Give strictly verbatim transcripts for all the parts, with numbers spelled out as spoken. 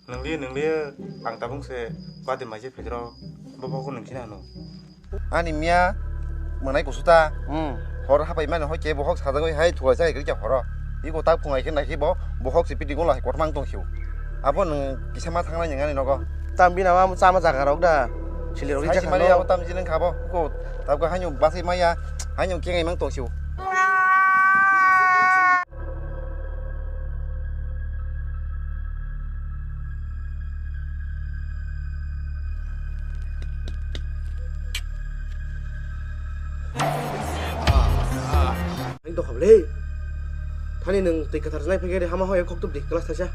Nungli, nungli, ang tabuk se bade maije phedro, bo bogo nungkhe nang no. Ani miya, mwnai kusuta. Hmm. Hor hapai mani hoi ke bohok sajagoi hai thuai jai gri kya horo. Iko tak phungai khe nai khe bo, bohok si piti gola hai kothmang tong khiu. Abo nung kisa ma thangnai nung ani nogo. Tam bina ma chama jaga rok da. Sili rok Sai ija si mani khano. Abo tam jini khabo. Ko tabga hanyu basi maya, hanyu kengai mang tong khiu. Ang dokha le. Thani nwng twi kwthar nai phai khe hama hoi khok tup di class thaisa.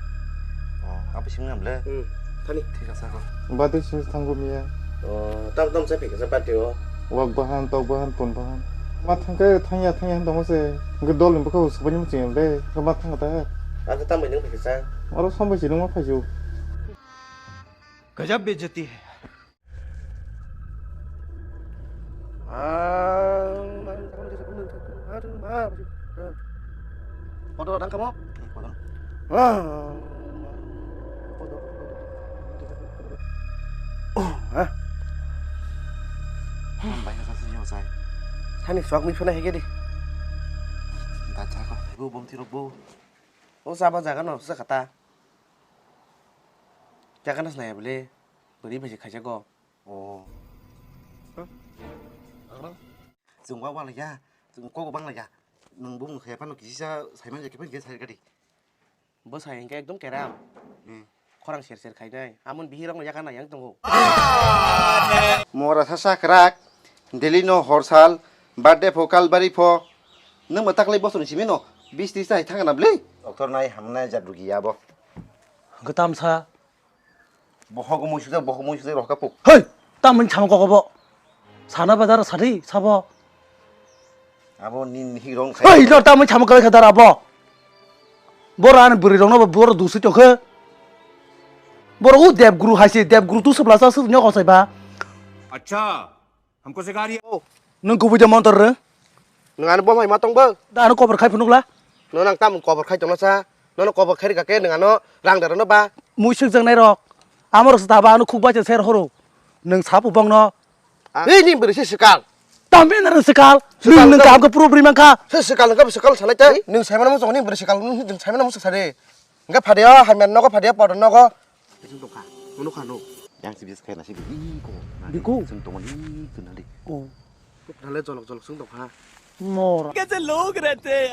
Oh, abo simi nam le. Hmm, thani. Thik asa ko. Bade simi thango miya. Oh, tam tam sai phai khe sa party o. Wak bahan, tok bahan, pon bahan. Ma thangkhe thangya thangya hwn tongma se. Hwnkhe dol ni bwkhao swbaini muchung ya de. Hwnkhe ma thangkha ta. Ang khe tambai nwng phai khe sa. Oro sambai si nwng ma phai su. Gajab bejati hai. Kotor dang kamu? Kotor. Ah. Hah? Sambai na kasi yo sai. Thani sok mi phone hege di. Da cha ko. Bu bom thirok bu. O saba jaga no sa kata. Jaga nas naya bole. Bari basi khaja go. Oh. Huh? Ano? Chwng wa wala ya. Chwng kok bang la ya. Nwng bumung khaya phano kisa sai man ya khe phano sai gadi. Bo sai hwnkhe ekdom keram. Hmm. Khorang ser ser khainai. Amon bihirokno yakha nai yang tongo. Mora sa sa kwrak. Daily no hor sal. Birthday pho kal bari pho. Nwng ma taklai bosor ni simi no. Bis tris ta hai thang na bli. Doctor nai hamnai jat rugi ya bo. Hwnkhe tamsa. Bohok mui sujak, bohok mui sujak, rohka puk. Hei! Tamoni samo koko bo. Sana bazar sari sabo. Abo ni, ni rong khai. Hei, lo tamoni samo koko kadar abo. Boro ani bwrwi rokno bo boro dusi tokhe. Boro u Dev Guru hai se, Dev Guru tu sebla sa su nyok sai ba. Acha. Hamko sikha rahi hai. Oh, nwng kubui de montor rw? Nwng ano bo mai ma tong bo? Da ano kobor khai phunukla. Nwng nang tam kobor khai tongna sa? Nono kobor khai rika khe nwng ano rang da rwno ba? Mui suk jang nai rok. Amo rok sa ba ano khuk bai se ser horo. Nwng sa pu bong no. Ah. Ei ni bwrwi se sikal. Tam be na sikal. Sikal nwng nwng ka- kam ka problem ang kha. Se sikal nwng ka sikal salai ta. Nwng sai mano mo song ni bwrwi sikal nwng sai mano mo song sari. Hingke phadia, hamya nogo phadia, podo nogo. Sing tongkha, nono kha no. Yang si bis khaina si bi ko. Biku. Sing tongmani tunali. Oh. Nale jolok jolok sing tongkha. Mor. Kaise log rehte hain?